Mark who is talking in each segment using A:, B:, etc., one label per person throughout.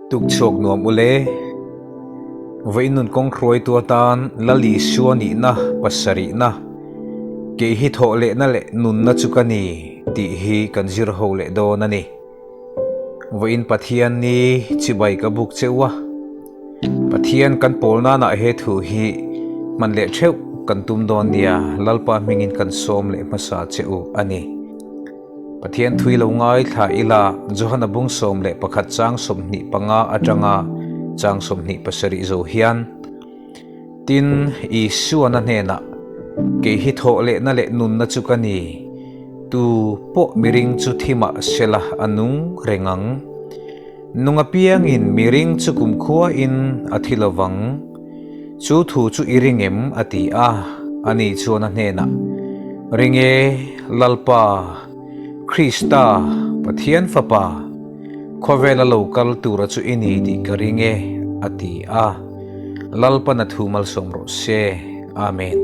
A: Tukchhuak nuam ule. Vawiin nun kawng hruaitu atan Lal Isua nihna pasarihna, kei hi thawh lehna leh nunna chu ka ni tih hi kan zir ho leh dawn a ni. Vawiin Pathian ni chibai ka buk cheu a, Pathian kan pawl nanah he thu hi hman leh theuh kan tum dawn nia Lalpa hmingin kan sawm leh hmasa che u a ni. Pathian thui lo ngaithla ila Johana bung 11 chang 25 atanga chang 27 zo hian, Tin, Isuana hnenah, Kei hi thawh lehna leh nunna chu ka ni, tu pawh miring chu thi mah sela a nung reng ang. Nung apiangin miring chu kumkhuain a thi lo vang. Chu thu chu i ring em? a ti a. Ani chuan a hnenah, Ring e, Lalpa, Krista, Pathian Fapa, khawvela lo kal tura chu i ni tih ka ring e, a ti a. Lalpan a thu malsawm rawh se. Amen.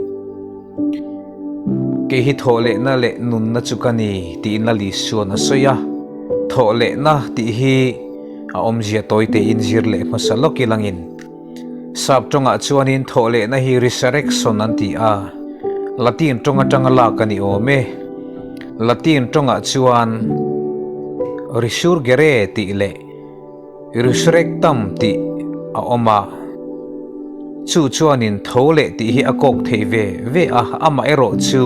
A: Kei hi thawh lehna leh nunna chu ka ni, tiin Lal Isuan a sawi a. Thawh lehna tih hi a awmzia tawi tein zir leh hmasa lawk ilangin Sap tawngah chuanin thawh lehna hi resurrection an ti a, Latin tawng atanga lak a ni awm e. Latin tawngah chuan resurgere tih leh resurrectam tih a awm a, chu chuanin tho leh tih hi a kawk thei ve ve a, amaherawh chu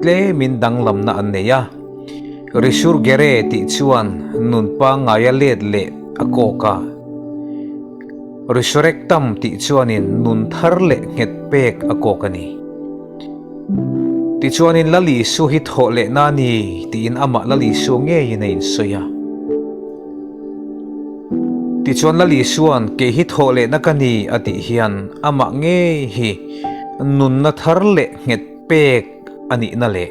A: tlemin danglamna an nei a. Resurgere tih chuan nun pangngaia let leh a kawk a. Resurrectam tih chuanin nun thar leh nghet pek a kawk a ni. Tichuanin Lal Isu hi thawh lehna a ni tiin amah Lal Isu ngeiin a insawi a. Tichuan Lal Isuan kei hi thawh lehna ka ni a tih hian amah ngei hi nunna thar leh nghet pek a nihna leh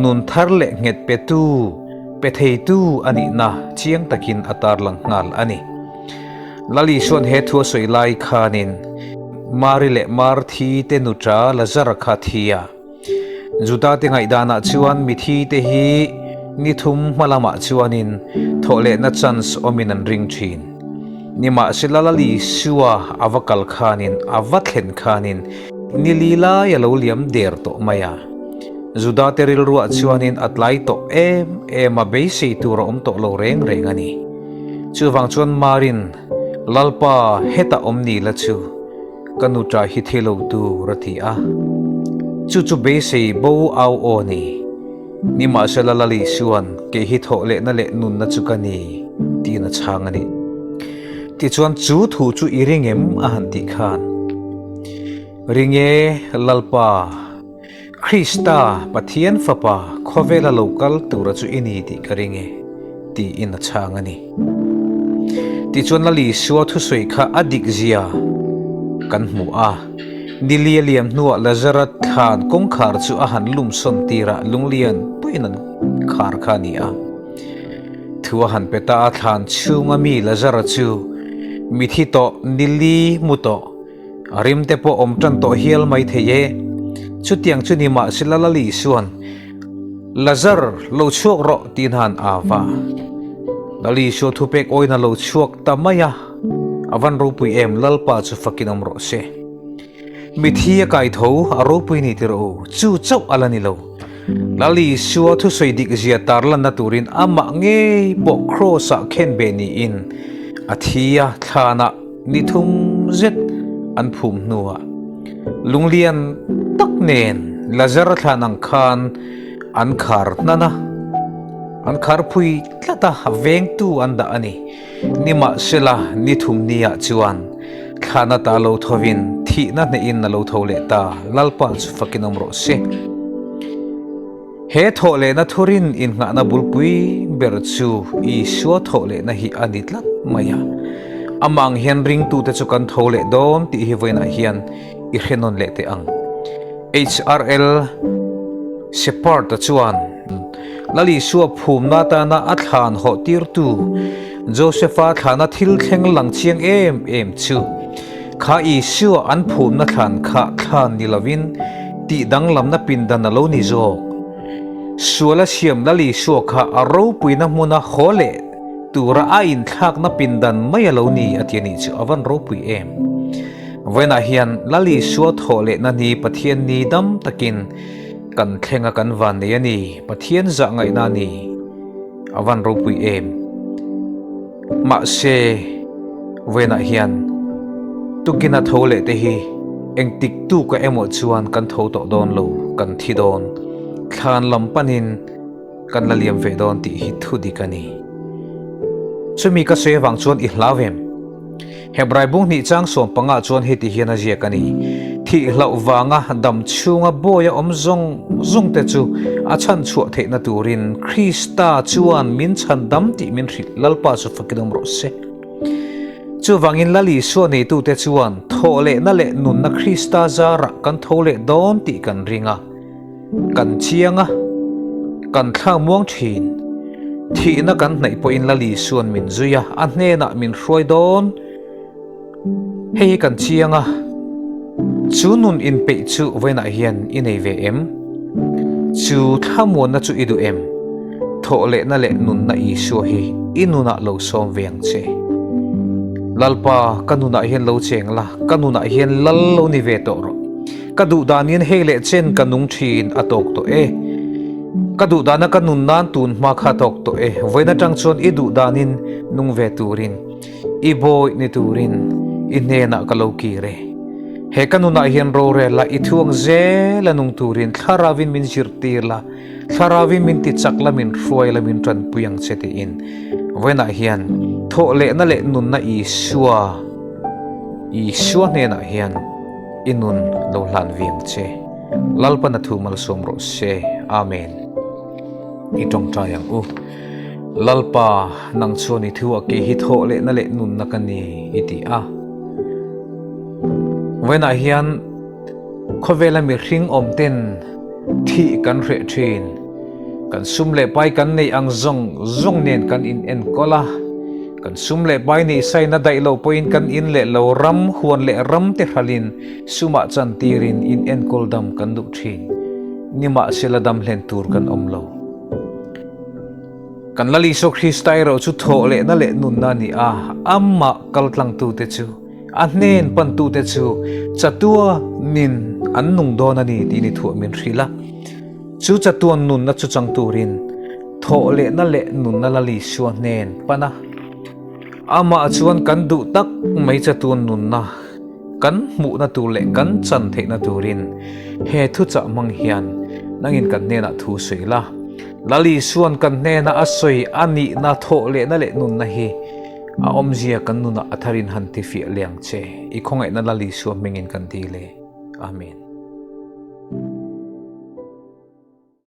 A: nun thar leh nghet petu, pe theitu a nihna chiang takin a tarlang nghal a ni. Lal Isuan he thu a sawi lai khanin Mari leh Marthi te nuṭa Lazara kha thi a. Juda te ngaihdanah chuan mithi te hi ni thum hma lamah chuanin thawh lehna chance awmin an ring ṭhin. Nimahsela Lal Isua a va kal khanin a va thlen khanin Ni li lai a lo liam der tawh mai a, Juda te rilruah chuanin a tlai tawh em em a, beisei tur a awm tawh lo reng reng a ni. Chuvang chuan Marin, Lalpa, hetah awm ni la chu, ka nu ṭah hi thi lo tur a ti a. Chu chu beisei bo au aw ni. Nimahsela Lal Isuan, Kei hi thawh lehna leh nunna chu ka ni, tiin a chhang a ni. Tichuan chu thu chu i ring em? a han tih khan. Ring e, Lalpa, Krista, Pathian Fapa, khawvela lo kal tura chu i ni tih ka ring e, tiin a chhang a ni. Tichuan Lal Isua thusawi kha a dik zia kan hmu a. Ni li a liam hnuah Lazara thlan kawngkhar chu a han lum sawn tir a, lunglian puiin an khar kha a ni a. Thu a han pe ta a, thlan chhunga mi Lazara chu mithi tawh, ni li mu tawh, A rim te pawh awm tan tawh hial mai thei e. Chutiang chu ni mahsela Lal Isuan, Lazar, lo chhuak rawh tiin han a va. Lal Isua thupek awina lo chhuak ta mai a, a van ropui em, Lalpa chu fakin awm rawh se. Mithi a kai tho, a ropui ni tir u, chu chauh a la ni lo. Lal Isua thusawi dik zia tarlanna turin amah ngei pawh Kraws-ah khen ve niin a thi a, thlanah ni thum zet an phum hnuah lunglian tak nen Lazara thlan ang khan an khar hnan a, an khar phui tlat a, vengtu an dah a ni. Nimahsela ni thum niah chuan thlan ata lo thovin thihna hnehin a lo tho leh ta, Lalpa chu fakin awm rawh se. He thawh lehna thurin innghahna bulpui ber chu Isua thawh lehna hi a ni tlat mai a. Amah ang hian ringtute chu kan tho leh dawn tih hi vawiinah hian i hre nawn leh teh ang. HRL Shepherd-a chuan Lal Isua phumna atana a thlan hawh tirtu Joseph-a thlana thil thleng lang chiang em em chu Kha Isua an phumna thlan kha thlan ni lovin tih danglamna pindan a lo ni zawk. Suala siam Lal Isua kha a ropuina hmuna haw leh tura a inthlakna pindan mai a lo ni a ti a nih chu a van ropui em. Vawiinah hian Lal Isua thawh lehna ni Pathian ni dam takin kan thleng a kan van nei a ni, Pathian zah ngaihna a ni a van ropui em. Mahse vawiinah hian tukina tho leh te hi engtik tuka emaw chuan kan tho tawh dawn lo, kan thi dawn. Thlan lam panin kan la liam ve dawn tih hi thu dik a ni. Chumi ka sawi avang chuan i hlau em? Hebrai bung hnih chang 15 chuan heti hian a ziak a ni, Thih hlauh vanga dam chhunga bawi a awm zawng zawng te chu a chhan chhuah theihna turin Krista chuan min chhan dam tih min hrilh Lalpa chu fakin awm rawh se. Chuvangin Lal Isua neitute chuan thawhlehna leh nunna Krista zarah kan tho leh dawn tih kan ring a. Kan chiang a, kan thlak muang thin. Thihna kan hnaih pawhin Lal Isua'n min zui a, a hnenah min hruai dawn. Hei hi kan chiang a, chu nun inpeih chu vawiinah hian i nei ve em? Chu thlamuanna chu i duh em? Thawhlehna leh nunna Isua hi i nunah lo sawm ve ang che. Lalpa, ka nunah hian lo cheng la, ka nunah hian lal lo ni ve tawh rawh. Ka duh danin hei leh chen ka nung thin a tawk tawh e. Ka duh dana ka nun nan tun hma kha a tawk tawh e. Vawiin atang chuan i duh danin nung ve turin, i bawi ni turin i hnenah ka lo kir e. He ka nunah hian rorel la, i thuang zel a nung turin thlaravin min zirtir la, thlaravin min ti chak la, min hruai la, min tanpui ang che tiin vawiinah hian thawhlehna leh nunna Isua, Isua hnenah hian I nun lo hlan ve ang che. Lalpan a thu malsawm rawh se. Amen. I tawngtai ang u. Lalpa, nang chuan i thu a ke hi thawh lehna leh nunna ka ni, i ti a. Vawiinah hian khawvela mihring awm ten thih kan hreh thin. Kan sum leh pai kan neih ang zawng zawng nen kan in enkawl a. Kan sum leh pai nih saina daih loh pawhin kan in leh lo ram, huan leh ram te hralhin sumah chantirin in enkawl dam kan duh thin. Nimahsela dam hlen tur kan awm lo. Kan Lal Isua Krista erawh chu thawh lehna leh nunna a ni a, amah kaltlangtute chu, a hnen pantute chu chatuanin an nung dawn a ni tiin i thuah min hrilh a. Chu chatuan nunna chu chang turin thawhlehna leh nunna Lal Isua hnen pan a. Amah chuan kan duh tak mai chatuan nunna kan hmuhna tur leh kan chan theihna turin he thuchah hmang hian nangin kan hnenah thu sawi la. Lal Isua'n kan hnena a sawi a nihna thawhlehna leh nunna hi a awmzia kan nunah a tharin han tifiah leh ang che. I khawngaihna Lal Isua hmingin kan dil e. Amen.